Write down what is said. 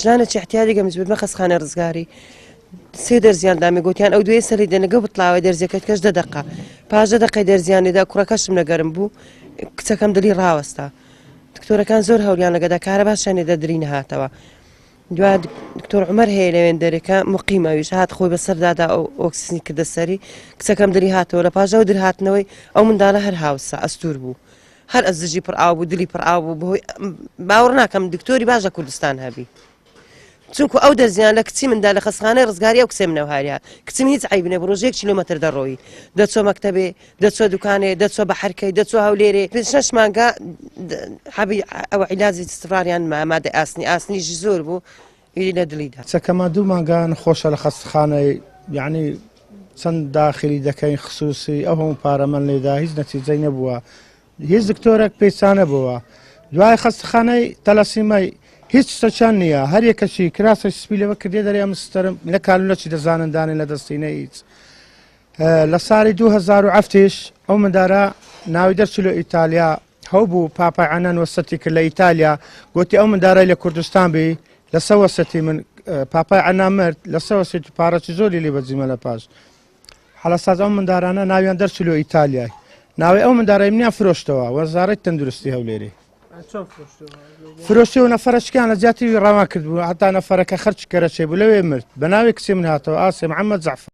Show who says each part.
Speaker 1: ژانەکی احتیادی گەمج بردمە خەستخانەی ڕزگاری سێ دەرزیان دامێ گوتیان ئەو دوێ سەری دەنەگە بتڵاوە دەرزیەکەت کەش دە دەقە پاش دە دەقەی دەرزیان لێدا کوڕەکەشم لەگەرم بوو کچەکەم دڵی ڕاوەستا دکتۆرەکان زۆر هەولیان لەگەدا کارەباشیان لێدا دری نەهاتەوە دوا دکتۆر عمر هەیە لەوێن دەرێکە مقیم ئەویش هات خۆی بەسەردادا ئەو ئۆکسسنی کردە سەری کچەکەم دری هاتەوە لە پاژەوە درهاتنەوەی ئەو منداڵە هەر هاوسا ئەستور بوو هەر ئەزجی پڕ ئاو بوو دلی پڕ ئاو بوو بەهۆی باوەڕ ناکەم دکتۆری باش لە کوردستان هەبی چونکو ئەو دەرزیان لە کچی مندا لە خەستخانەی ڕزگاری ئەو کچێ منەوە هاریا کچم هیچ عیب نەبوو ڕۆژێک کیلۆمەتر دەڕۆیی دەچۆ مەکتەبێ دەچۆ دوکانێ دەچۆ بە حرکەی دەچۆ هەولێرێ پێ شەش مانگە حەبی ئەوە عیلاجی استفراریان ما مادە ئاسنی ئاسنیش زۆر بوو ئیدی لە دڵیدا.
Speaker 2: کچەکەمان دوو مانگە نەخۆشە لە خەستخانەی یعنی چەند داخلی دەکەین خسوسی ئەو هەموو پارەمان لێدا هیچ نەتیجەی نەبووە هیچ دکتۆرەک پێچانە بووە دوای خەستخانەی تەلەسیمای هیچ شتەچان نییە هەر یەکەشی کراسە سپی لەوە کردێ دەرێ ئەم ستەرم لە کالو لەچی دەزانن دانێن لە دەستینە هیچ لە ساڵی 2007 ئەو مندارە ناوی دەرچوو لە ئیتالیا هەو بوو پاپای عەنان وەسەتی کرد لە ئیتالیا گوتی ئەو مندارای لە کوردستان بی لەسە وەسەتی من پاپای عەنا مرد لەسە وەسەتی پارەی زۆری لێ بەجیمە لە پاش حەلەساز ئەو مندارانە ناویان دەرچوو لە ئیتالیای ناوی ئەو مندارای منیان فرۆشتەوە وەزارەت تەندروستی هەولێری فرۆشتی و نەفەرەشکیان لە جیاتی ڕەوان کرد بوو هەتا نەفەرەکە خەرچ کەرەچێ بوو لەوێ مرد بە ناوی کچی من هاتەوە ئاسێ محەممەد جەعفەر.